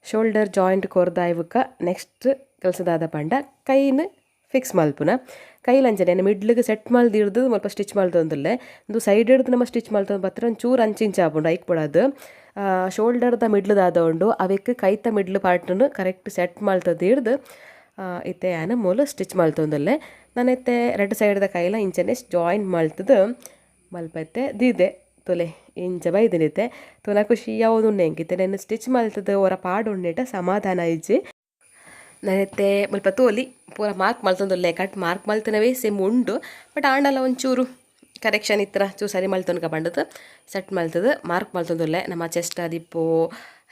ಶೋಲ್ಡರ್ ಜಾಯಿಂಟ್ ಕೊರ್ದಾಯಿ ಬೊಕ್ಕ ನೆಕ್ಸ್ಟ್ ಕೆಲಸ ದಾದ ಪಂಡ ಕೈನ್ ಫಿಕ್ಸ್ ಮಲ್ಪುನ. ಕೈಲ್ ಅಂಚನೆ ಮಿಡ್ಲ್ಗ್ ಸೆಟ್ ಮಲ್ದಿರ್ದು ಮುಲ್ಪ ಸ್ಟಿಚ್ ಮಲ್ತೊಂದುಲ್ಲೆ. ಉಂದು ಸೈಡ್ ಡ್ದ್ ನಮ ಸ್ಟಿಚ್ ಮಲ್ತೊಂದು ಬತ್ತರ ಒಂಚೂರು ಅಂಚಿ ಇಂಚಿ ಆಪುಂಡು ಐಕ್ ಬೋಡಾದ್. ಶೋಲ್ಡರ್ ದ ಮಿಡ್ಲ್ ದಾದ ಉಂಡು ಅವೆಕ್ ಕೈತ ಮಿಡ್ಲ್ ಪಾರ್ಟ್ನ್ ಕರೆಕ್ಟ್ ಸೆಟ್ ಮಲ್ತುದು ಇತ್ತೆ ಯಾನ್ ಮೂಲು ಸ್ಟಿಚ್ ಮಲ್ತೊಂದುಲ್ಲೆ. ನನ ಇತ್ತೆ ರಡ್ಡ್ ಸೈಡ್ ದ ಕೈಲ ಇಂಚನೆ ಜಾಯಿನ್ ಮಲ್ತುದು ಮಲ್ಪ ಇತ್ತೆ ದೀದೆ ತೂಲೆ ಇಂಚ ಬೈದಿನಿ ಇತ್ತೆ ತೂನ ಖುಷಿ ಆವೊಂದುಂಡು ಎಂಕ್ ಇತ್ತೆ ನೆನ್ ಸ್ಟಿಚ್ ಮಲ್ತುದು ಒರ ಪಾಡೊಂಡೆಟ ಸಮಾಧಾನ ಇಜ್ಜಿ. ನನ ಇತ್ತೆ ಮುಲ್ಪ ತೋಲಿ ಪೂರ ಮಾರ್ಕ್ ಮಲ್ತೊಂದುಲ್ಲೆ ಕಟ್ ಮಾರ್ಕ್ ಮಲ್ತಿನವೇ ಸೇಮ್ ಉಂಡು ಬಟ್ ಆಂಡಲ ಒಂಚೂರು ಕರೆಕ್ಷನ್ ಇತ್ತರ ಚೂರು ಸರಿ ಮಲ್ತೊನ್ಕ ಪಂಡುದು ಸೆಟ್ ಮಲ್ತುದು ಮಾರ್ಕ್ ಮಲ್ತೊಂದುಲ್ಲೆ. ನಮ್ಮ ಚೆಸ್ಟ್ ಆದಿಪ್ಪು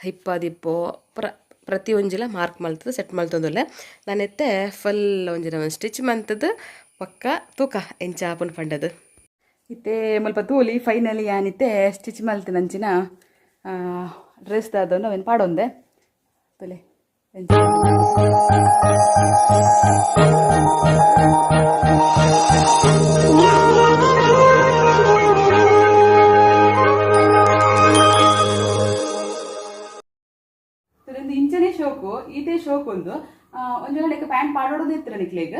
ಹಿಪ್ ಆದಿಪ್ಪು ಪೂರ ಪ್ರತಿ ಒಂಜಿಲ ಮಾರ್ಕ್ ಮಲ್ತುದು ಸೆಟ್ ಮಲ್ತೊಂದುಲ್ಲೆ. ನನ ಇತ್ತೆ ಫುಲ್ ಒಂಜಿ ಸ್ಟಿಚ್ ಮಲ್ತುದು ಪಕ್ಕ ತೂಕ ಎಂಚ ಆಪುಂಡು ಪಂಡದು. ಇತ್ತೆ ಮುಲ್ಪ ತೂಲಿ ಫೈನಲಿ ಯಾನಿತ್ತೆ ಸ್ಟಿಚ್ ಮಲ್ತಿನಂಚಿನ ಡ್ರೆಸ್ ದಾದೊಂದು ಅವೆನ್ ಪಾಡೊಂದೆ ತೂಲೆ ಎಂಚ. ಶೋಕ್ ಒಂದು ಒಂಜಿ ವೇಳೆ ಪ್ಯಾಂಟ್ ಪಾಡೋದು ಇತ್ತು ನಿಕ್ಲೆಗ್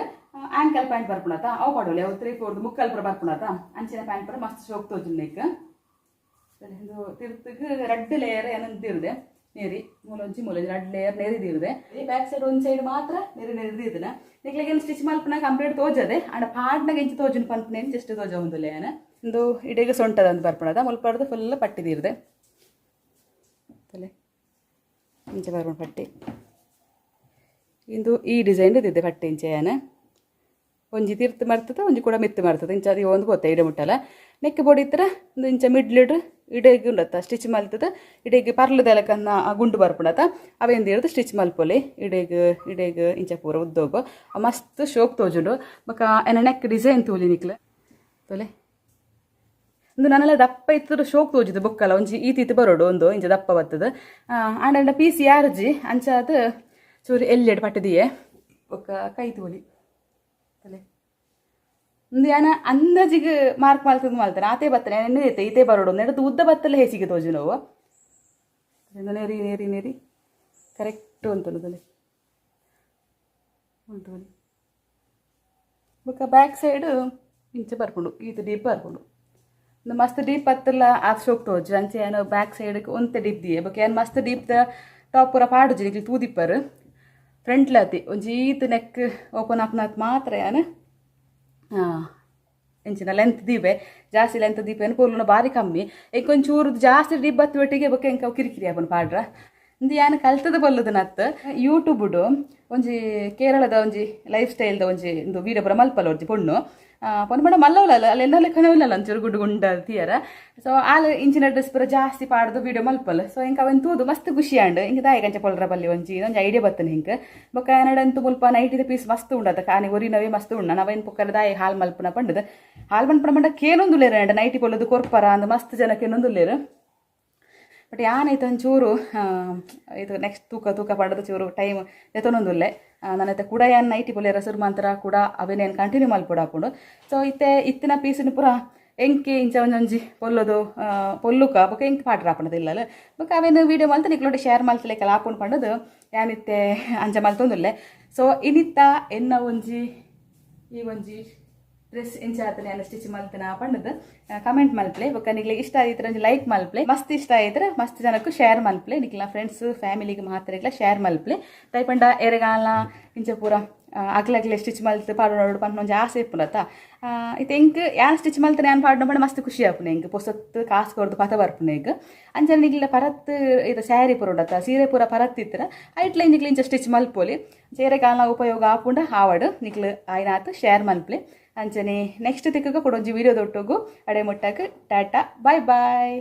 ಆಂಕಲ್ ಪ್ಯಾಂಟ್ ಬರ್ಪುಣತ ಅವು ಪಾಡೋಲಿ ಅವು 3/4 ಮುಕ್ಕಲ್ ಪೂರ ಬರ್ಪುಣತ ಅಂಚಿನ ಪ್ಯಾಂಟ್ ಪೂರ ಮಸ್ತ್ ಶೋಕ್ ತೋಜುಂಡು ನೆಕ್ ಇದು ತಿರ್ತಗ್ ರಡ್ಡ್ ಲೇಯರ್ ಏನಂತಿರುದೆ ನೇರಿ ಮೂಲೊಂಜಿ ಮೂಲೊಂಜಿ ರಡ್ಡ್ ಲೇಯರ್ ನೇರಿ ದೀರುದೆ ಈ ಬ್ಯಾಕ್ ಸೈಡ್ ಒಂದ್ ಸೈಡ್ ಮಾತ್ರ ನೇರಿ ನೇರಿ ದೀದನ ನಿಕ್ಲೆಗ್ ಏನು ಸ್ಟಿಚ್ ಮಲ್ಪುನ ಕಂಪ್ಲೀಟ್ ತೋಜದೆ ಅಂಡ ಪಾಡ್ನಾಗ ಎಂಚ ತೋಜುಂಡು ಪನ್ಪುನೇನು ಜಸ್ಟ್ ತೋಜ ಉಂದುಲೆ ಏನ ಇಂದು ಇಡೆಗ್ ಸೊಂಟದ ಅಂದ್ ಬರ್ಪುಣದ ಮುಲ್ಪರ್ದು ಫುಲ್ ಪಟ್ಟಿ ದೀರುದೆ ತಲೆ ಇಂಚ ಬರ್ಪುಂಡು ಪಟ್ಟಿ ಇಂದು ಈ ಡಿಸೈನ್ ಇದ್ದಿದ್ದೆ ಪಟ್ಟಿ ಇಂಚ ಏನ ಒಂಜಿ ತಿರ್ತು ಮರ್ತದ ಒಂಜಿ ಕೂಡ ಮಿತ್ತು ಮರ್ತದ ಇಂಚ ಅದು ಒಂದು ಗೊತ್ತ ಇಡೆ ಮುಟ್ಟಲ್ಲ ನೆಕ್ ಬೋಡಿ ಇತ್ತರ ಒಂದು ಇಂಚ ಮಿಡ್ಲಿಡ್ ಇಡೆಗ್ ಉಂಡತ್ತ ಸ್ಟಿಚ್ ಮಲ್ತದ ಇಡೆಗ್ ಪರ್ಲದಲಕನ್ನ ಆ ಗುಂಡು ಬರ್ಪುಂಡತ್ತ ಅವೇಂದಿರೋದು ಸ್ಟಿಚ್ ಮಲ್ಪೊಲಿ ಇಡೆಗ್ ಇಡೆಗ್ ಇಂಚ ಪೂರ ಉದ್ದೋಗು ಮಸ್ತ್ ಶೋಕ್ ತೋಜುಂಡು ಬೊಕ ಎನ್ನ ನೆಕ್ ಡಿಸೈನ್ ತೂಲಿ ನಿಕ್ಲ ತೋಲೆ ಒಂದು ನನ್ನೆಲ್ಲ ದಪ್ಪ ಇತ್ತದ ಶೋಕ್ ತೋಜಿದ್ದು ಬೊಕ್ಕಲ ಒಂಜಿ ಈತೀತು ಬರೋಡು ಒಂದು ಇಂಚ ದಪ್ಪ ಬತ್ತದ ಆಂಡ ಪೀಸ್ ಯಾರ್ಜಿ ಅಂಚ ಅದು ಚೂರು ಎಲ್ಲೆಡ್ ಪಟ್ಟದಿಯೇ ಬೊಕ್ಕ ಕೈ ತೋಲಿ ತಲೆ ಒಂದು ಯಾನ ಅಂದಾಜಿಗೆ ಮಾರ್ಕ್ ಮಲ್ತದ ಮಲ್ತಾನೆ ಆತೇ ಬತ್ತನೆ ಎಣ್ಣೆ ಐತೆ ಈತೇ ಬರೋಡು ನೆಡದು ಉದ್ದ ಬತ್ತಲ್ಲ ಹೆಚ್ಚಿಗೆ ತೋಜು ನಾವು ನೇರಿ ನೇರಿ ನೇರಿ ಕರೆಕ್ಟ್ ಅಂತಲೇ ಉಂಟು ಬೊಕ್ಕ ಬ್ಯಾಕ್ ಸೈಡ್ ಇಂಚ ಬರ್ಪುಂಡು ಈತ ಡೀಪ್ ಬರ್ಪುಂಡು ಒಂದು ಮಸ್ತ್ ಡೀಪ್ ಹತ್ತಲ್ಲ ಆತ್ ಶೋಕ್ ತೋಜು ಅಂಚೆ ಏನು ಬ್ಯಾಕ್ ಸೈಡ್ ಒಂತೆ ಡೀಪ್ ದಿಯೆ ಬೊಕ್ಕ ಏನು ಮಸ್ತ್ ಡೀಪ್ ಟಾಪ್ ಪೂರ ಪಾಡುಜಿ ನಿಕ್ಲು ತೂದಿಪ್ಪರು ಫ್ರಂಟ್ಲಾತಿ ಒಂಜಿ ಈತ್ ನೆಕ್ ಓಪನ್ ಆಪ್ನಾತ್ ಮಾತ್ರ ಯಾನು ಇಂಚಿನ ಲೆಂತ್ ದೀಪೆ ಜಾಸ್ತಿ ಲೆಂತ್ ದೀಪೆ ಪೊರ್ಲುನ ಬಾರಿ ಕಮ್ಮಿ ಎಂಕೊಂಚೂರು ಜಾಸ್ತಿ ಡೀಪ್ ಬತ್ತು ಒಟ್ಟಿಗೆ ಬೊಕ್ಕ ಎಂಕ ಕಿರಿಕಿರಿ ಆಪುಂಡು ಪಾಡ್ರ ಇಂದು ಯಾನ್ ಕಲ್ತದ ಬಲ್ಲದ ನತ್ತು ಯೂಟ್ಯೂಬುಡು ಒಂಜಿ ಕೇರಳದ ಒಂಜಿ ಲೈಫ್ ಸ್ಟೈಲ್ದ ಒಂಜಿ ಇಂದು ವೀಡಿಯೋ ಪೂರ ಮಲ್ಪಲ್ಲ ಒಂಜಿ ಪೊಣ್ಣು ಪೊಣ್ಣು ಪಂಡ ಮಲ್ಲವಲ್ಲ ಅಲ್ಲಿ ಎಲ್ಲ ಲೆಕ್ಕನವಲ್ಲ ಒಂಚೂರು ಗುಂಡು ಗುಂಡ ತೀಯರ ಸೊ ಆಲ್ ಇಂಚಿನ ಡ್ರೆಸ್ ಪೂರ ಜಾಸ್ತಿ ಪಾಡ್ದು ವೀಡಿಯೋ ಮಲ್ಪಲ್ಲ ಸೊ ಇಂಕ ಅವೆನ್ ತೂದು ಮಸ್ತ್ ಖುಷಿ ಆಂಡ್ ಇಂಕ ದಾಯ ಕಂಚ ಪೊಲ್ರ ಬಲ್ಲಿ ಒಂಜಿ ಒಂಜಿ ಐಡಿಯಾ ಬತ್ತನ ಹಿಂಕ ಬೊಕ್ಕ ಏನಡಂತು ಮುಲ್ಪ ನೈಟಿದ ಪೀಸ್ ಮಸ್ತ್ ಉಂಡತ ಕಾನಿ ಒರಿನವೇ ಮಸ್ತ್ ಉಂಡ ನಾವೇನು ಪೊಕ್ಕರ ದಾಯ ಹಾಲ್ ಮಲ್ಪುನ ಪಂಡದ ಹಾಲ್ ಮಲ್ಪುನ ಪಂಡ ಕೇನೊಂದುಲ್ಲೇರು ಅಂಡ ನೈಟಿ ಪೊಲ್ಲದು ಕೊರ್ಪರ ಅಂದ್ ಮಸ್ತ್ ಜನ ಕೇನೊಂದುಲ್ಲೇರು ಬಟ್ ಯಾನೈತೆ ಒಂಚೂರು ಇದು ನೆಕ್ಸ್ಟ್ ತೂಕ ತೂಕ ಪಂಡದ ಚೂರು ಟೈಮ್ ಎತ್ತೊಂದುಲ್ಲೆ ನನ್ನೈತೆ ಕೂಡ ಯಾನ್ ನೈಟಿ ಪೊಲೆ ರಸರು ಮಾತ್ರ ಕೂಡ ಅವೇನೇನು ಕಂಟಿನ್ಯೂ ಮಲ್ಪೊಡು ಹಾಕೊಂಡು ಸೊ ಇತ್ತೆ ಇತ್ತಿನ ಪೀಸಿನ ಪೂರ ಎಂಕೆ ಇಂಚ ಒಂಜೊಂಜಿ ಪೊಲ್ಲದು ಪೊಲ್ಲುಕ ಬೊಕ ಎಂಕ್ ಪಾಡ್ರ ಆಪುಂಡದ ಇಲ್ಲಲ್ಲ ಬೊಕ ಅವೇನು ವೀಡಿಯೋ ಮಲ್ತ ನಿಕ್ಲೋಡಿ ಶೇರ್ ಮಲ್ತಲೇಕಲ್ಲ ಆಪುಂಡು ಪಂಡದು ಯಾನಿತ್ತೆ ಅಂಚ ಮಲ್ತೊಂದುಲ್ಲೆ ಸೊ ಇನಿತ್ತ ಎನ್ನ ಒಂಜಿ ಈ ಒಂಜಿ ಡ್ರೆಸ್ ಇಂಚ ಆತನೆ ಯಾನ್ ಸ್ಟಿಚ್ ಮಲ್ತನ ಪಂಡದು ಕಮೆಂಟ್ ಮಲ್ಪ್ಲೆ ಬೊಕ್ಕ ನಿಕ್ಲೆ ಇಷ್ಟ ಆಯಿತ್ರ ಒಂಜಿ ಲೈಕ್ ಮಲ್ಪ್ಲೆ ಮಸ್ತ್ ಇಷ್ಟ ಆಯಿತ್ರ ಮಸ್ತ್ ಜನಕ್ಕೂ ಶೇರ್ ಮಲ್ಪ್ಲೆ ನಿಕ್ಲ ಫ್ರೆಂಡ್ಸ್ ಫ್ಯಾಮಿಲಿಗೆ ಮಾತ್ರ ಶೇರ್ ಮಲ್ಪ್ಲೆ ತೈಪಂಡ ಎರೆಗಾಲ ಇಂಚ ಪೂರ ಅಗ್ಲ ಅಗ್ಲೆ ಸ್ಟಿಚ್ ಮಲ್ತ್ ಪಾಡೋಡು ಪಂಡ ಒಂಜಿ ಆಸೆ ಇಪ್ಪುನತ ಇತ್ತೆ ಎಂಕ್ ಯಾನ್ ಸ್ಟಿಚ್ ಮಲ್ತನೆ ಯಾನ್ ಪಾಡೋಣ ಪಂಡ ಮಸ್ತ್ ಖುಷಿ ಆಪುನೆ ಎಂಕ್ ಪೊಸತ್ತು ಕಾಸು ಕೊರ್ದು ಪತ ಬರ್ಪುನೆ ಎಂಕ್ ಅಂಚನೆ ನಿಕ್ಲ ಪರತ್ ಇದು ಸ್ಯಾರಿ ಪೂರ ಉಂಡತ ಸೀರೆ ಪೂರ ಪರತ್ ಇತ್ತರ ಐಟ್ಲ ನಿಕ್ಲ ಇಂಚ ಸ್ಟಿಚ್ ಮಲ್ಪೊಲಿ ಚೇರೆಗಾಲ ಉಪಯೋಗ ಆಪುಂಡ ಆವಡ್ ನಿಕ್ಲು ಆಯ್ನಾತ್ ಶೇರ್ ಮಲ್ಪ್ಲೆ ಅಂಚನೆ ನೆಕ್ಸ್ಟ್ ತಿಕ್ಕಗ ಕೊಡೊಂಜಿ ವೀಡಿಯೋ ದೊಟ್ಟುಗು ಅಡೆ ಮುಟ್ಟಕ್ ಟಾಟಾ ಬಾಯ್ ಬಾಯ್.